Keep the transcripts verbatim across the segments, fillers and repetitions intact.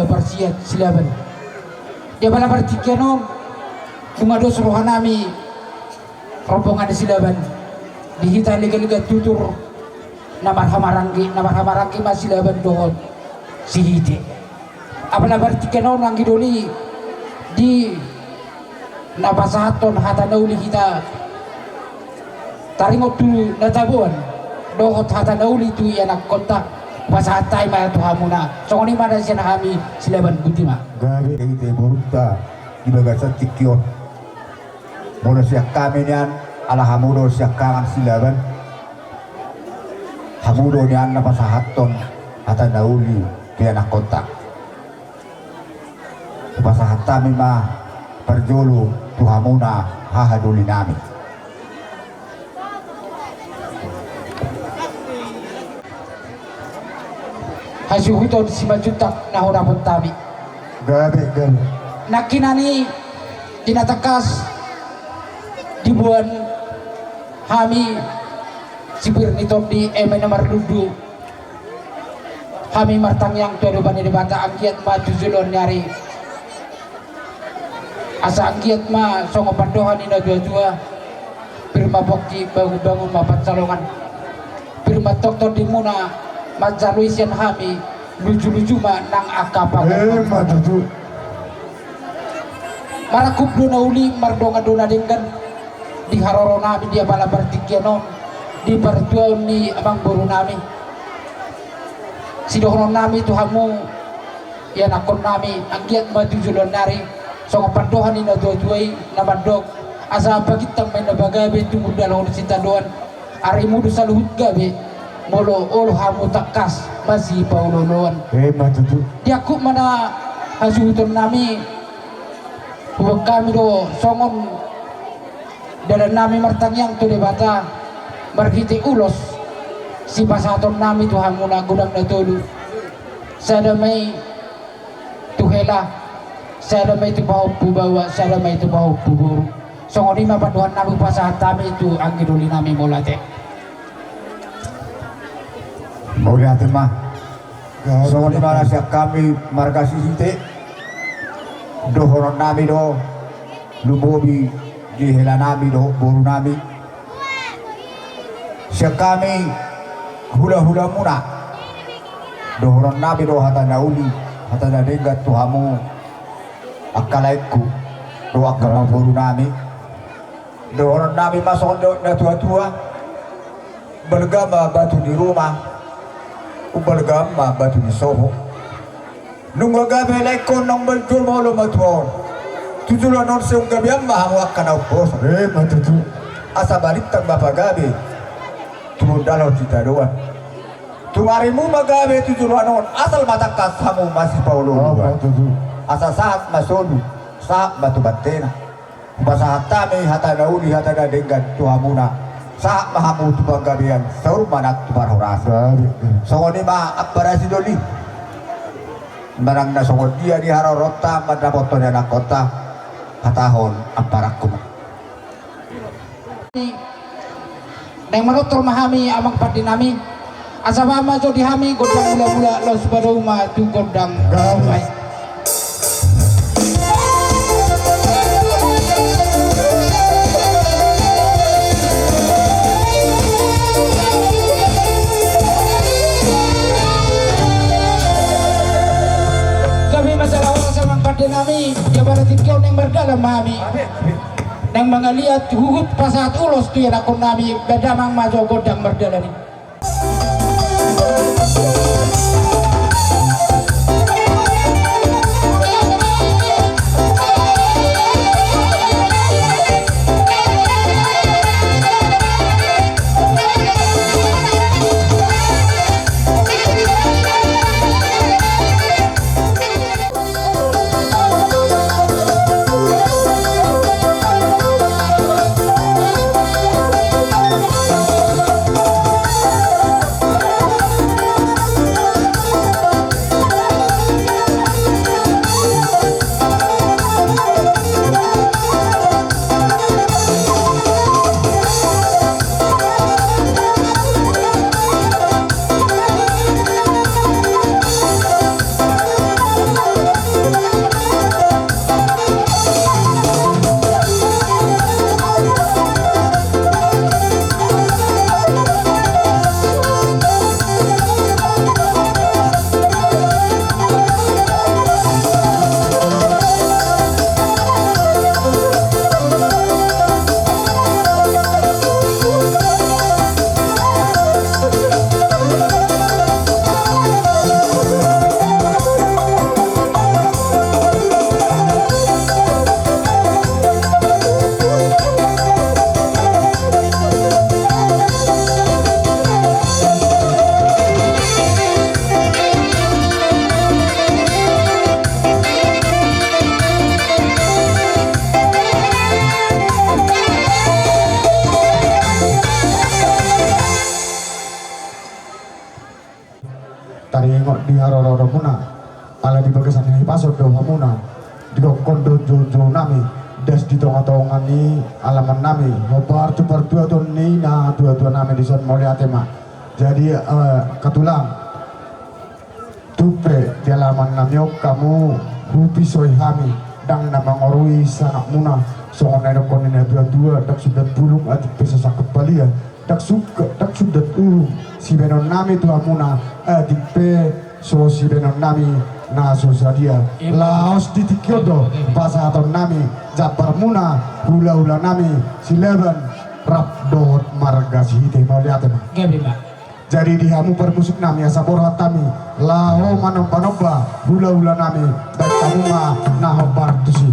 Parsiat Silaban. Di apala partingkian on, nunga dos rohanami rombongan Silaban. Di hita lega-lega tutur na marhamaranggi, na marhamaranggi ma Silaban dohot Sihite. Apala partingkian on anggi doli, di na pasahathon hata na uli hita taringot tu na taboan dohot hata na uli tu ianakkonta, pasahat hami ma tu hamuna. Songon i ma na sian hami Silaban, boti ma. Gabe ite borunta di bagasan tingki on. Molo sian hami nian, ala hamu do siangkangan Silaban, hamu do nian na pasahathon hata na uli tu ianakkonta. Hupasahat hami ma parjolo tu hamuna haha dolinami. Hasuhuton Simanjuntak na hudapot hami. Gabe, gabe. Nangkinan i, di na tangkas diboan hami sipir ni tondi eme na marlundu. Hami martangiang tu adopan ni Debata, anggiat ma tu joloan ni ari. Asa anggiat ma songon pandohan ni na tua-tua: Pir ma pongki, bangun-bangun ma pansalongan. Pir ma tongtong tondimuna manjalo i sian hami, luju-luju ma nang angka pangomoan. Emma tutu. Marangkup do na uli, mardongan do na denggan di haroronami di apala partingkian on, di partuaon ni amangborunami. Sidohononnami tu hamu ianakkonnami, anggiat ma tu joloan ni ari, songon pandohan ni na tua-tua i na mandok: Asa pagintang ma inna pagabe, tumundalhon sitadoan. Arimu do saluhut gabe, molo olo hamu tangkas masipaolo-oloan. Emma tutu. Diangkup ma na hasuhutonnami, huboan hami do songon dalannami martangiang tu Debata marhite ulos sipasahatonnami tu hamuna godang na tolu. Sada ma i tu hela, sada ma i tu pahompu baoa, sada ma i tu pahompu boru. Songon i ma pandohannami, pasahat hami tu anggi dolinami, mauliate. Mauliate ma. Songon i ma na sian hami marga Sihite, dohononnami do lumobi di helanami dohot borunami. Sian hami hula-hulamuna, dohononnami do hata na uli, hata na denggan tu hamu angka laengku dohot angka amangborunami. Dohononnami ma songon didok na tua-tua: Balga ma batu ni ruma, umbalga ma batu ni sopo. Nunga gabe laengkon naung manjolma olo matua on, tu joloan on sai gabean ma hamu angka na umposo. Emma tutu. Asa balintang ma pagabe, tumundalhon sitadoan. Tung arimu ma gabe tu joloan on, asal ma tangkas hamu masipaolo-oloan. Emma tutu. Asa sahat ma solu, sahat ma tu bantena. Hupasahat hami hata na uli, hata na denggan tu hamuna. Sahat ma hamu tu panggabean, saur ma nang tu parhorasan. Songon i ma amparasi doli. Manang na songon dia di haroronta mandapothon ianakkonta, hatahon amparangku ma. Naeng manortor ma hami, amang pandenami. Asa bahen ma jo di hami gondang mula-mula, laos badau ma tu gondang. Gabe. Gabe ma jala horas, amang pandenami. Ia pada tingki on naeng mardalan ma hami. Naeng mangaliat huhut pasahat ulos tu ianakkonnami, bahen damang ma jo gondang mardalan i. Kondo joujou nami, das di tonga-tonga ni alaman nami, hombar tu partuaton ni na tua-tua nami dison, mauliate ma. Jadi, eh, angka tulang, tung pe di alaman nami on hamu, hupisoi hami, ndang na mangorui sangap muna, songon na nidokkon ni na tua-tua, ndang sundat bulung atik pe so sangkap palia, ndang sungka, ndang sundat uhum sibaenon nami tu hamuna, atik pe so sibaenon nami na so sadia. Laos di tingki on do pasahaton nami jambar muna, hula-hula nami Silaban rap dohot marga Sihite, mauliate ma. Jadi di hamu parmusik nami, asa borhat hami laho manomba-nomba hula-hula nami, baen hamu ma na hombar tusi.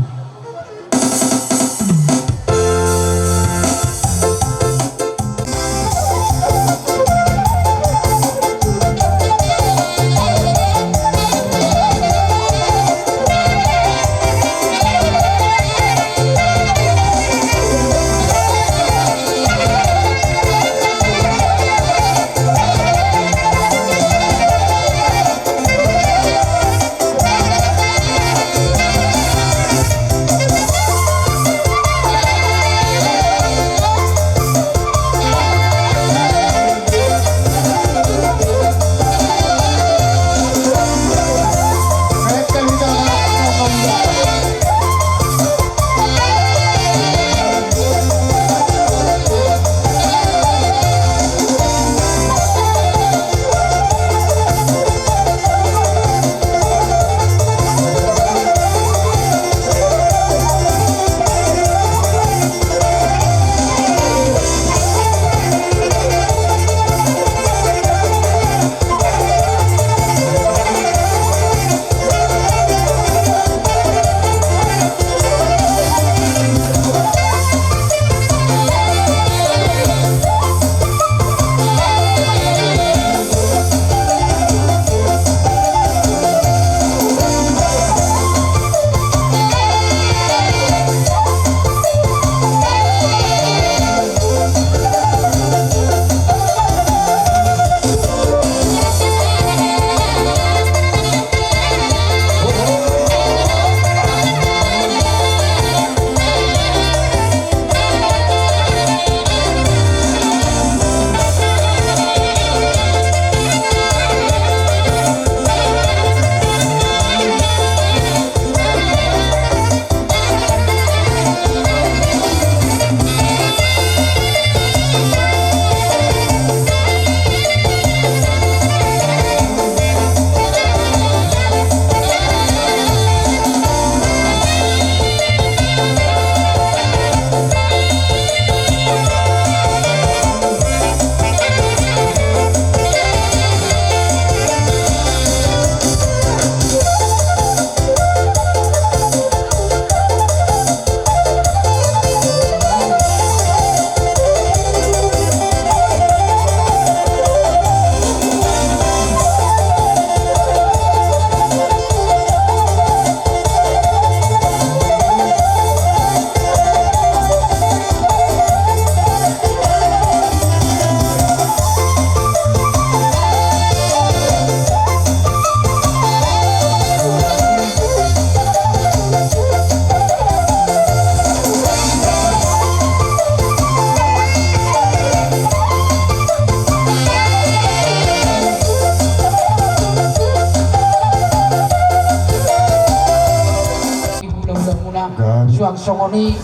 Hula-hula muna, suang songon i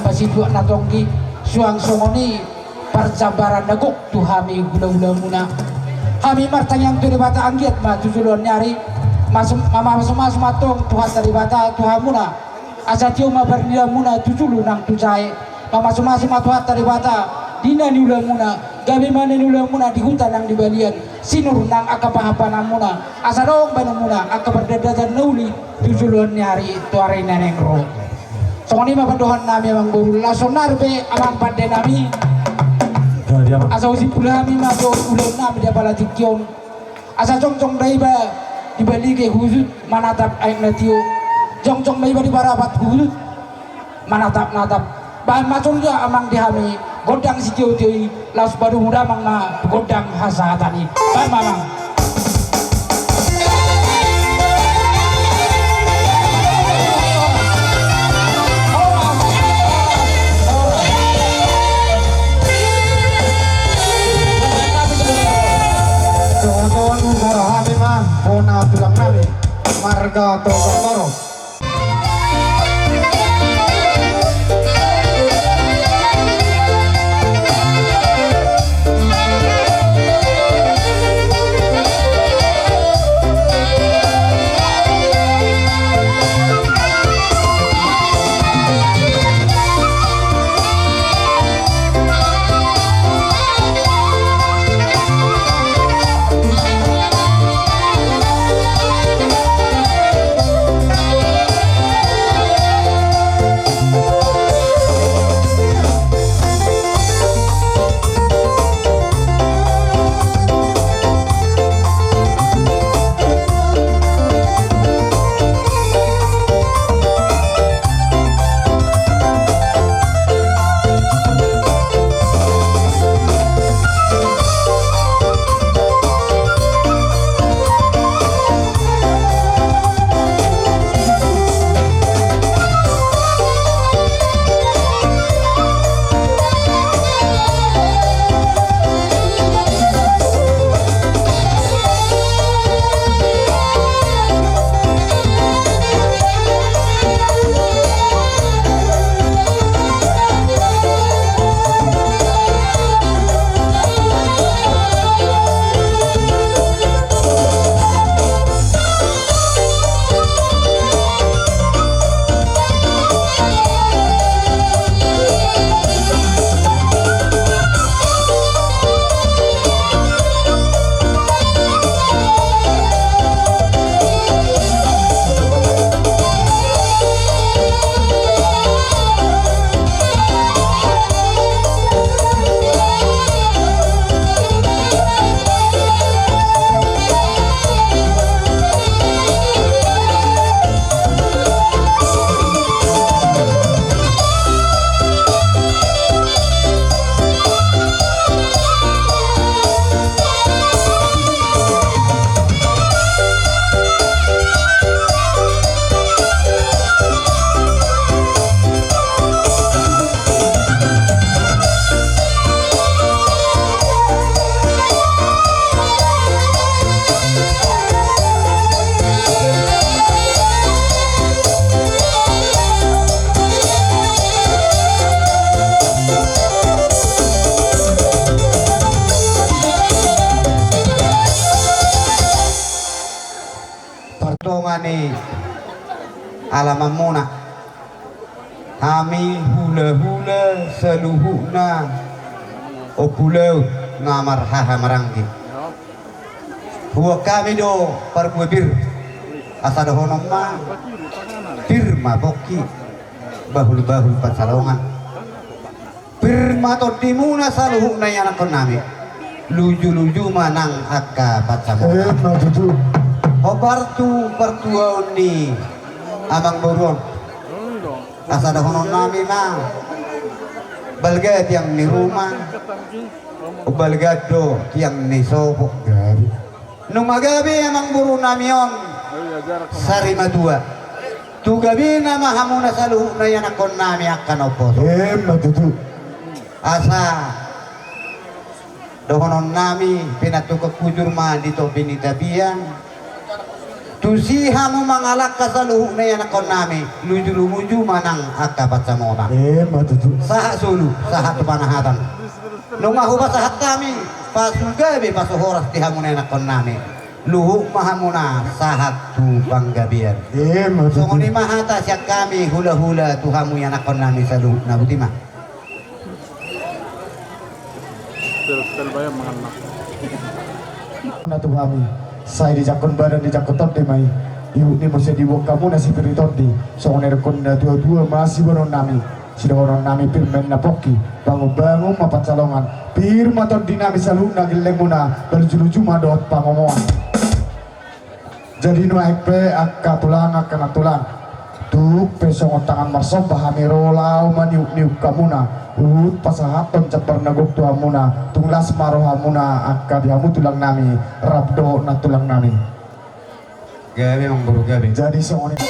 pasituak na tonggi, suang songon i parjambaran na gok tu hami hula-hula muna. Hami martangiang tu Debata anggiat ma tu joloan ni ari, masu-, ma-, mamasu-masu ma antong Tuhanta Debata tu hamuna. Asa tio ma parnida muna tu julu nang tu jae. Mamasu-masu ma Tuhanta Debata di na niula muna, gabe ma na niula muna di huta nang di balian, sinur nang angka pahapanan muna, asa dong baenon muna angka pardandatan na uli tu joloan ni ari tu ari na naeng ro. Songon i ma pandohan nami amang boru, laos sonari pe amang pande nami. Asa husimpul hami ma tu ulaon nami di apala tingki on. Asa jongjong ma iba di balige huhut manatap aek na tio. Jongjong ma iba di parapat huhut manatap-natap. Baen ma songon i amang di hami gondang sitio-tio i, laos padomu damang ma gondang hasahatan i. Baen ma amang. Toga Maros. Partonga ni alamanmuna, hami hulahula saluhutna Ompu Laut na marhaha maranggi. Huboan hami do parbue pir, asa dohonon ma: Pir ma pongki, bahulbahul pansalongan. Pir ma tondimuna saluhutna ianakkonnami, lujuluju ma nang angka pansamotan. Emma tutu. Hombar tu partuaon ni amangboru on, asa dohononnami ma: Balga tiang ni ruma, umbalga do tiang ni sopo. Gabe. Nunga gabe amangborunami on sari matua, tu gabena ma hamuna saluhutna ianakkonnami angka na umposo. Emma tutu. Asa dohononnami: Pinantukan hujur ma di topi ni tapian. Tusi hamu mangalangka saluhutna ianakkonnami, lujuluju ma nang angka pansamotan. Emma tutu. Sahat solu, sahat tu panahatan. Nunga hupasahat hami pasu gabe pasu horas di hamuna ianakkonnami, luhut ma hamuna sahat tu panggabean. Emma tutu. Songon i ma hata sian hami hulahula tu hamu ianakkonnami saluhutna. Boti ma. Na tu hami, sai dijangkon badan dijangkon tondi ma i. Ihut ni muse diboan hamuna sipir ni tondi, songon na didok ni natuatua ma siboanonnami. Sidohononnami: Pir ma inna pongki, bangunbangun ma pansalongan. Pir ma tondinami saluhutna gellengmuna, balujuluju ma dohot pangomoan. Jadi nuaeng pe angka tulang, angka nantulang, tung pe songon tangan marsomba hami ro laho maniukniuk hamuna, huhut pasahathon jambar na gok tu hamuna, tung las ma rohamuna angka di hamu tulangnami rap dohot nantulangnami. Gabe, amangboru, gabe. Jadi songon i.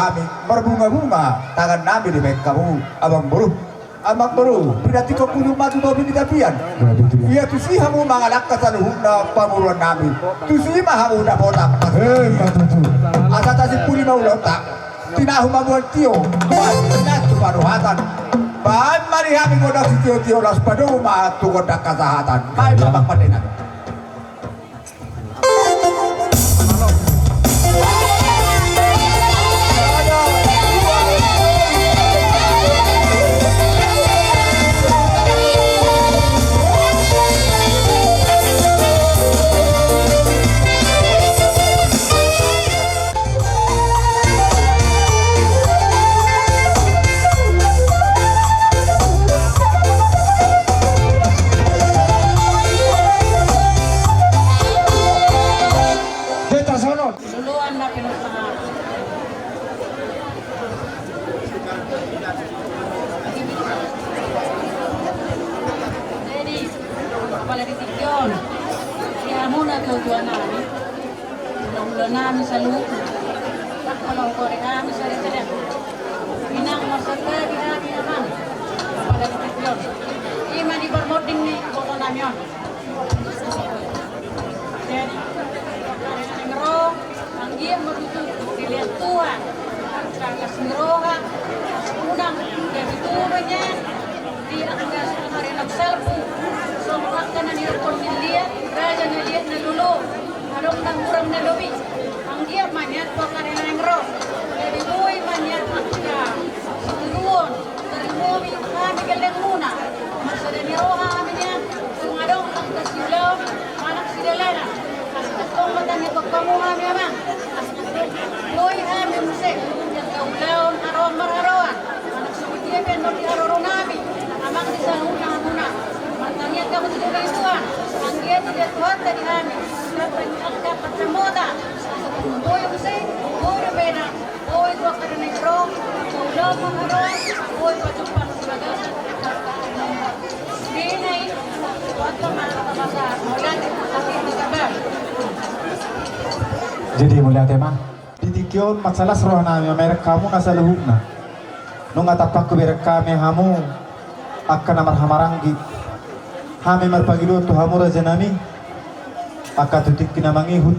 Hami marbunga-bunga tangan nami dibaen hamu, amang boru. Amang boru, pinantikhon hujur ma tu topi ni tapian. Ia tusi hamu mangalangka saluhutna pamoruon nami. Tusi ma hamu dapotan. Asa tasimpuli ma ulaonta. Tinahu ma mual tio, mual tinahu paruhatan. Baen ma di hami gondang sitio-tio, laos padomu ma tu gondang hasahatan. Baen ma, amang pande nami. Jadi, apala di tingki on, di hamuna tua-tua nami, hula-hula nami saluhutna, apala hukori hami sada-sada. Inang marsada di hami, amang, apala di tingki on. Ima di parmonding ni boto nami on. Jadi, anggiat ma tutu dilehon Tuhan angka las ni roha, unang gabe tubu nian di angka songon ari na salpu, songon angka na nidok ni liat, raja na liat na lolo, adong na hurang na lobi. Anggiat ma nian tu angka ari na naeng ro, gabe boi ma nian angka situruon, tarlumobi hami gellengmuna. Marsada ni roha hami nian, tung adong angka siulaon manang sidalanan. Asa tongtong ma tangiangkon hamu hami, amang. Asa tongtong boi hami muse di angka ulaon haroan marharoan, manang songon dia pe annon di haroro nami, amang, di saluhutna hamuna. Martangiang hamu tu Debata Tuhan, anggiat dilehon Tuhanta di hami, angka panjang, angka panjang mata. Asa tongtong boi muse, boi dope na Boi tu angka ari na naeng ro, ulaon marharoan, boi pajumpang di bagasan. Jadi mauliate ma. Di tingki on mansai las roha nami mamereng hamu na saluhutna. Nunga tampak hubereng hami hamu angka na marhahamaranggi. Hami marpangidoan tu hamu, raja nami, angka tu tingki na mangihut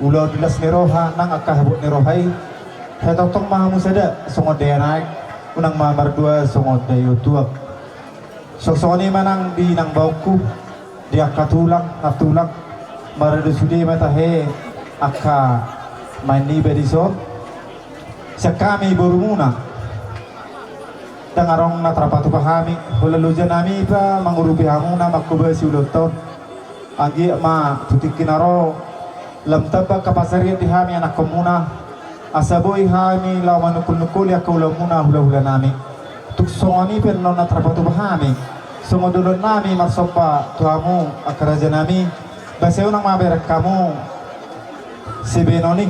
ulaon di las ni roha nang angka habot ni roha i. Sai tongtong ma hamu sada songon daion aek, unang ma mardua songon daion tuak. Songon i ma nang di inang baoku, di angka tulang, nantulang, marado sude ma tahe angka maen niba dison. Sian hami borumuna, ndang adong na tarpatupa hami, holan loja nami pe mangurupi hamuna manghobasi ulaonta on. Anggiat ma tu tingki na ro lam tamba angka pansarian di hami anakkonmuna, asa boi hami laho manungkol-nungkoli angka ulaonmuna, hula-hula nami. Tung songon i pe annon na tarpatupa hami, songon dohonon nami marsomba tu hamu angka raja nami, ba sai unang ma bereng hamu sibaenon i.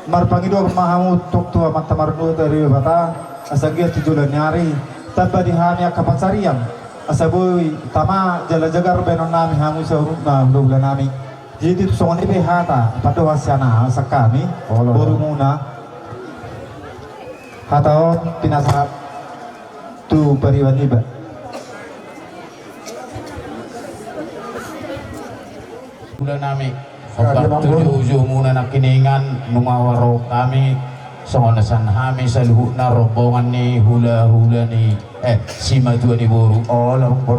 Marpangidoan ma hamu tok tu Amanta Martua Debata, asa anggiat tu joloan ni ari tamba di hami angka pansarian, asa boi tama jala jagar baenon nami hamu saluhutna, hula-hula nami. Jadi tu songon i pe hata pandohan sian hami, borumuna. Hata on pinasahat tu pariban niba. Hula nami, hombar tu joujoumuna nangkiningan, nunga ro hami songon na sian hami saluhutna rombongan ni hula-hula ni, eh, simatua ni boru.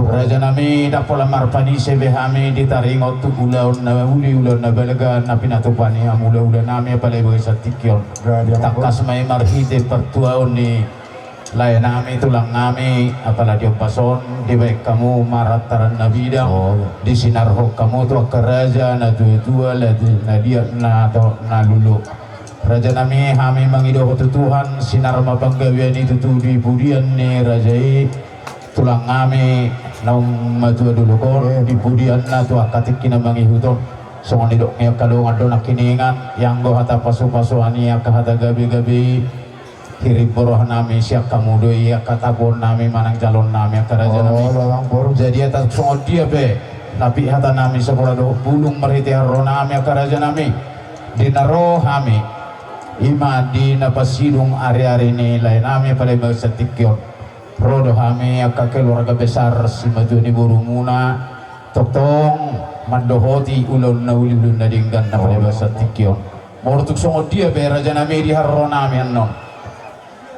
Raja nami, ndang pola marpanise be hami di taringot tu ulaon na uli, ulaon na balga na pinatupa ni hamu hula-hula nami, apala di bagasan tingki on. Tangkas ma i marhite partuaon ni lae nami, tulang nami, apala di ombas on dibaen hamu marataran na bidang, disinarhon hamu tu angka raja na tua-tua, na liat, na lolo. Raja nami, hami mangidohon tu Tuhan, sinar ma panggabean i tutu di pudian ni raja i, tulang nami, naung matua dolok on, di pudianna tu angka tingki na mangihut on. Songon nidok ni angka dongan do nangkiningan, ianggo hata pasu-pasuan i angka hata gabe-gabe i, hirim roha nami sian hamu do i angka tapuon nami manang jaloon nami angka raja nami. Jadi hata songon dia pe, tapi hata nami sabola dohot bulung marhite haroro nami angka raja nami. Di na ro hami Ima di na pasidung ari-ari ni laenami pala di bagasan tingki on. Ro do hami angka keluarga besar simatua ni borumuna, tongtong mandohoti ulaon na uli, ulaon na denggan na pala di bagasan tingki on. Molo tung songon dia pe rajanami di haroro nami annon.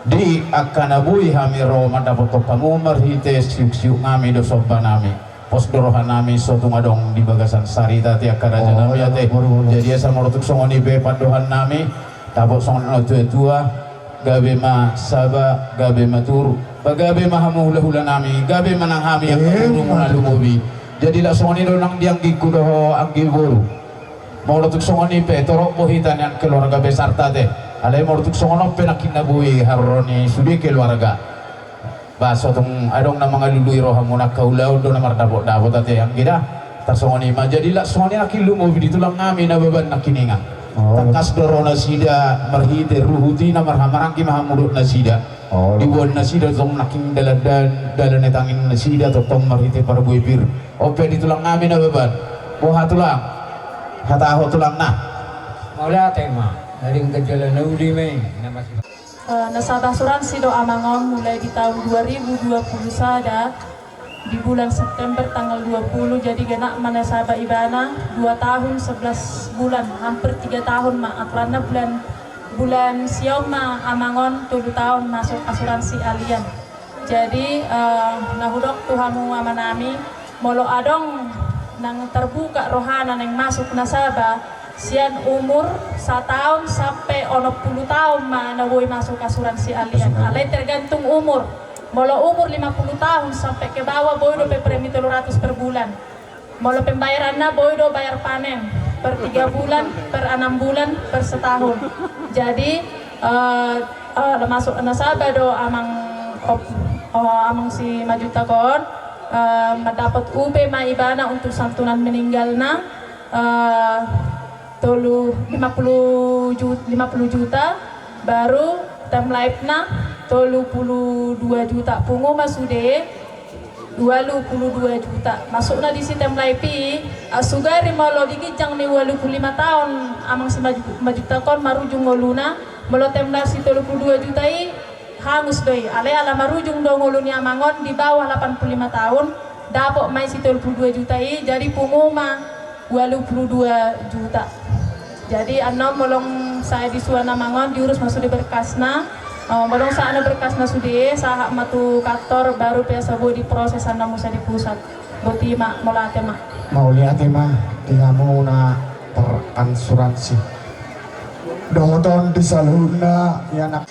Di angka na boi hami ro mandapothon hamu marhite siuk-siuk nami do somba nami. Pos do roha nami so tung adong di bagasan sarita ate angka raja nami ate. Jadi asa molo tung songon i pe pandohan nami, dapot songon na tua-tua, gabe ma saba, gabe ma turu, ba gabe ma hamu hula-hula nami, gabe ma nang hami angka boru muna lumobi. Jadi lak songon i do nang di anggingku dohot anggi boru. Molo tung songon i pe torop do hita nian keluarga besar ta ate. Alai molo tung songon on pe nangkin na boi haroro ni sude keluarga. Ba so tung adong na mangalului rohamuna, angka ulaon do na mardapot-dapot ate anggi da. Tarsongon i ma, jadi lak songon i nangkin lumobi di tulang nami Nababan nangkiningan. Tangkas do ro nasida marhite ruhut i na marhamaranggi ma hamu dohot nasida. Diboan nasida tong nangkin dalan, dalan, dalan na tangin nasida tongtong marhite parbue pir. On pe di tulang nami Nababan. Boha tulang? Hata ho tulang na. Mauliate ma. Dari ganjala na uli ma i na masih. Eh, nasaba asuransi do amang on mulai di tahun dua ribu dua puluh sada, di bulan September tanggal dua puluh, jadi genap ma nasaba ibana dua tahun sebelas bulan, hampir tiga tahun ma, aturanna bulan, bulan sia on ma amang on tolu tahun masuk asuransi Allianz. Jadi, eh, na hudok tu hamu amanami, molo adong nang terbuka rohana naeng masuk nasaba, sian umur sataon sampe onom pulu taon ma na boi masuk asuransi Allianz. Alai tergantung umur. Molo umur lima pulu taon sampe ke bawah, boi dope premi tolu ratus per bulan. Molo pembayaranna boi do bayar panen, per tiga bulan, per enam bulan, per setahun. Jadi, eh, eh, masuk nasaba do amang op-, eh, amang Simanjuntak on, eh, mandapot upa ma ibana untuk santunan meninggalna, eh, tolu, lima pulu ju-, lima pulu juta, baru term life-na tolu pulu dua juta, pungu ma sude ualu pulu dua juta. Masukna disi term life i, ah, sugari molo di ginjang ni ualu pulu lima taon amang Simanjuntak on marujung ngoluna, molo term life si tolu pulu dua juta i, hangus do i. Alai ala marujung do ngolu ni amang on di bawah lapan pulu lima taon, dapot ma i si tolu pulu dua juta i, jadi pungu ma ualu pulu dua juta. Jadi annon molo sae disuan amang on, diurus ma sude berkasna. Eh, molo sae berkasna sude, sahat ma tu kantor, baru pe asa boi diproses annon muse di pusat. Boti ma, mauliate ma. Mauliate ma di hamu na terasuransi. Dohonon di saluhutna, ia na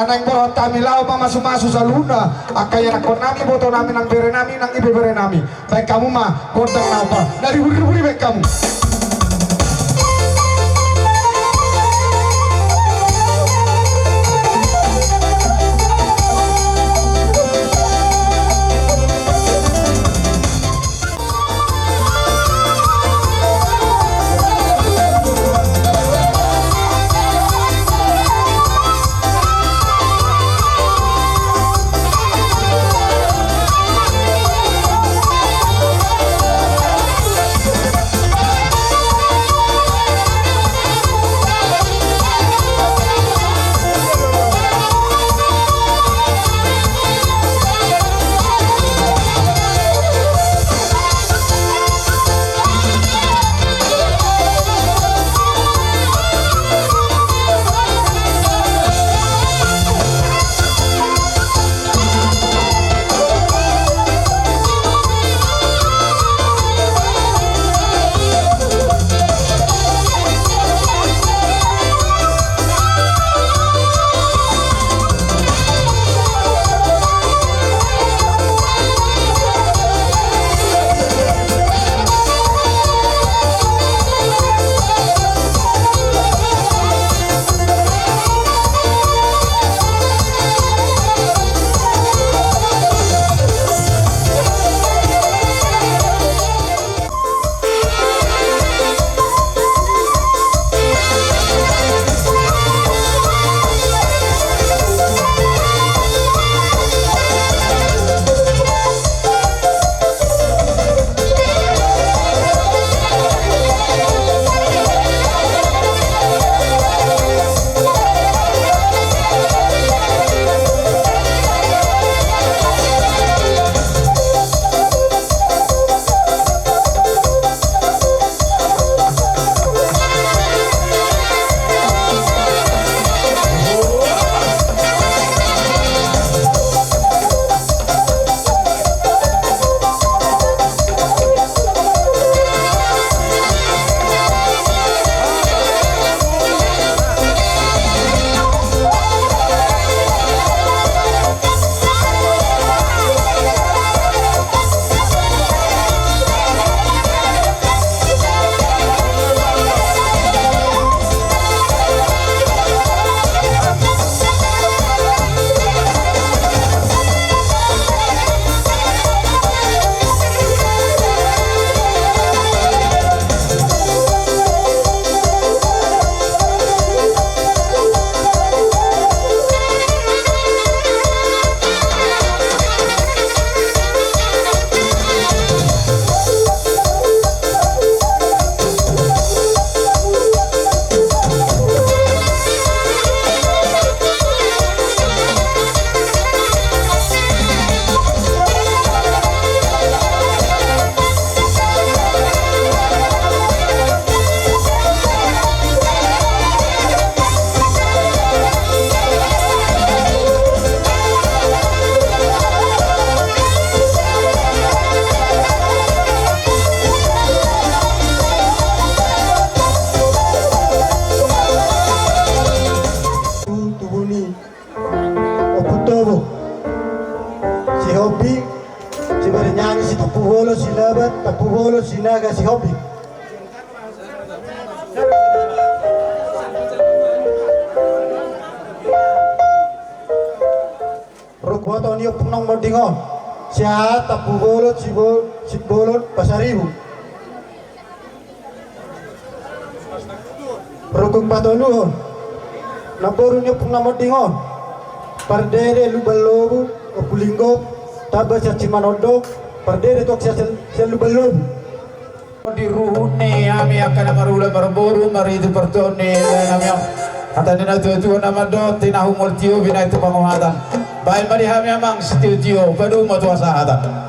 Naeng borhat hami laho mamasumasu saluhutna angka ianakhonnami, ibotonami nang berenami nang ibeberenami. Baen hamu ma gondang na hombar na diburiburing, baen hamu. Tubu ni Ompu Tobo, Sihombing, Sibarinyangi, Sitampubolon, Silaban, Tampubolon, Sinaga, Sihombing. Rukun boto ni Ompung Nang Monding on, Siahaan, Tampubolon, Sibo-, Simbolon, Pasaribu. Rukun patoluhon, namboru ni Ompung Nang Monding on, Pardede Lumban Lobu, Ompu Linggo, tamba sian Simanondong, Pardede tu sian, sian Lumban Lobu. Di ruhut ni hami angka na marula marboru, marhite partondion ni hami on. Hata ni natuatua na mandok, tinahu molo tio binahen tu pangohatan. Baen ma di hami amang sitiotio, padomu ma tu hasahatan.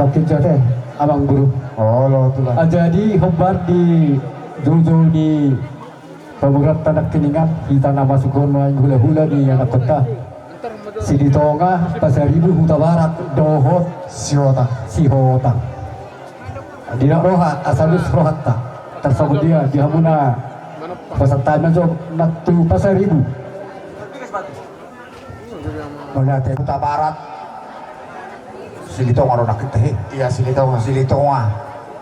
Pakinjate, amang boru. Olo, tulang. Ah, jadi hombar di joujou ni pamoruonta nangkiningan, hita na masuk on nuaeng hulahula ni anakkonta. Silitonga, Pasaribu, Hutabarat, dohot Sihotang. Sihotang. Di na roha, asa dos rohanta. Tarsongon dia, di hamuna pasahat hami jo nang tu Pasaribu. Mauliate. Hutabarat. Silitonga do nangkin tahe. Ia, Silitonga. Silitonga.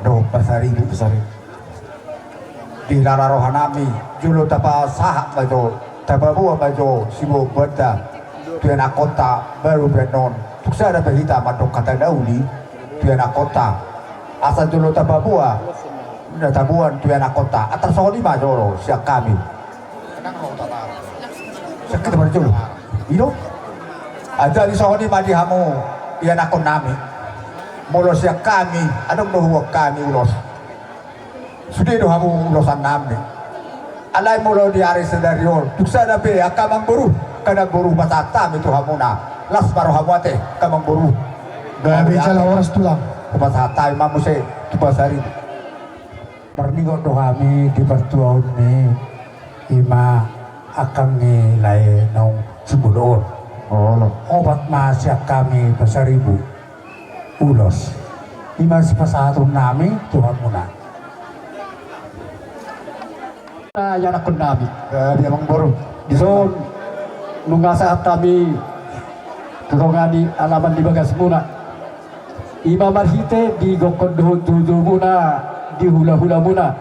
Do Pasaribu. Pasaribu. Di lala rohanami, jolo tapasahat ma jo, tapaboa ma jo siboanboanta tu anakkonta baru pe annon. Tung sada pe hita mandok hata na uli tu anakkonta. Asa jolo tapaboa na taboan tu anakkonta. Tarsongon i ma jolo sian hami. Sian hita ma jolo. I do. Ah, jadi songon i ma di hamu ianakkonnami. Molo sian hami, adong do huboan hami ulos. Sude do hamu ulosannami. Alai molo di ari sadari on, tung sada pe angka amang boru, angka amang boru, pasahat hami tu hamuna. Las ma rohamu ate, angka amang boru. Gabe jala horas, tulang. Pasahat hami ma muse tu Pasaribu. Marningot do hami di partuaon ni i ma angkang ni lae naung sumodom on. Olo. Opat ma sian hami Pasaribu ulos. I ma sipasahatonnami tu hamuna. Na ianakkonnami. Eh, di amang boru. Dison nunga sahat hami tu tonga ni alaman ni bagasmuna. I ma marhite di gokhon dohot joujoumuna, di hulahulamuna.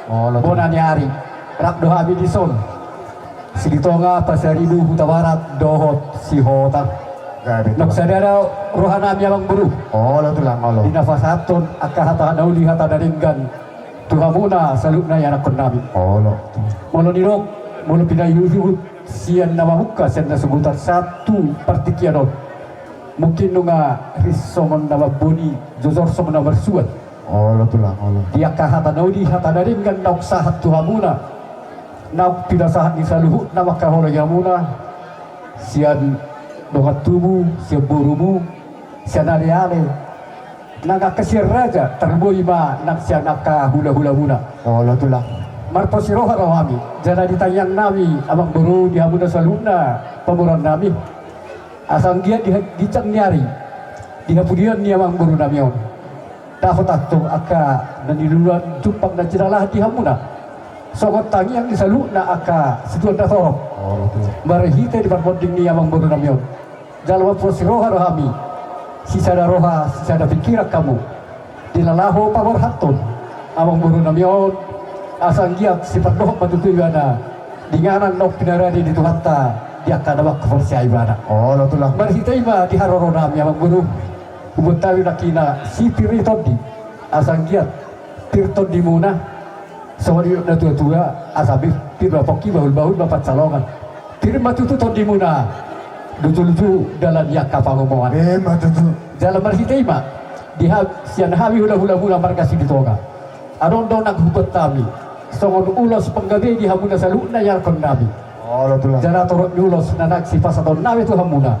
Olo, tulang. Bona ni ari. Rap do hami dison. Silitonga, Pasaribu, Hutabarat, dohot Sihotang. Gabe, tulang. Nunga sada do rohanami, amang boru. Olo, tulang, olo. Di na pasahathon angka hata na uli, hata na denggan tu hamuna saluhutna ianakkonnami. Olo. Molo nidok, molo pinaihutihut sian na mamungka, sian na so huboto sahat tu partingkian on. Mungkin nunga ris songon na mamboni, jojor songon na marsuan. Olo, tulang, olo. Di angka hata na uli, hata na denggan naung sahat tu hamuna, naung pinasahat ni saluhutna mangkaholongi hamuna, sian dongan tubu, sian borumu, sian aleale. Nang angka sian raja, tarboi ma nang sian angka hulahulamuna. Olo, tulang. Marpos ni roha do hami, jala di tangiangnami, amang boru, di hamuna saluhutna pamoruonnami. Asa anggiat di ha-, ginjang ni ari, di hapudian ni amang borunami on, dapotan tu angka na niluluan jumpang na jinalahan di hamuna. Songon tangiang ni saluhutna angka situan na torop. Olo, tulang. Marhite di parmonding ni amang borunami on. Jala marpos ni roha do hami. Sisada roha, sisada pingkiran hamu. Di na laho paborhathon amang borunami on, asa anggiat sipandohot ma tutu ibana di inganan naung pinarade ni Tuhanta di angka na mangkaporseai ibana. Olo, tulang. Marhite i ma di haroronami, amang boru. Huboan hami nangkin na sipir ni tondi, asa anggiat pir tondimuna. Songon nidok ni natuatua, asa pir, pir ma pongki, bahulbahul ma pansalongan. Pir ma tutu tondimuna, lujuluju dalan ni angka pangomoan. Emma tutu. Jala marhite i ma, di ha-, sian hami hulahulamuna marga Silitonga, adong do nang huboan hami songon ulos panggabe di hamuna saluhutna ianakkonnami. Olo, tulang. Jala torop ni ulos na naeng sipasahatonnami tu hamuna,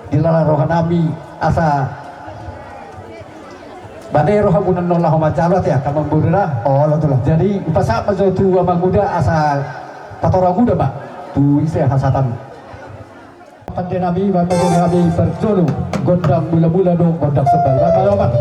di lala rohanami, asa bane rohamuna annon laho manjalo ate, angka amang boru, da. Olo, tulang. Jadi, hupasahat ma jo tu amang uda, asa patorang uda ma tu ise hasahatan. Pandenami, pandenami parjolo, gondang mulamula dohot gondang sombal. Baen ma jo, amang.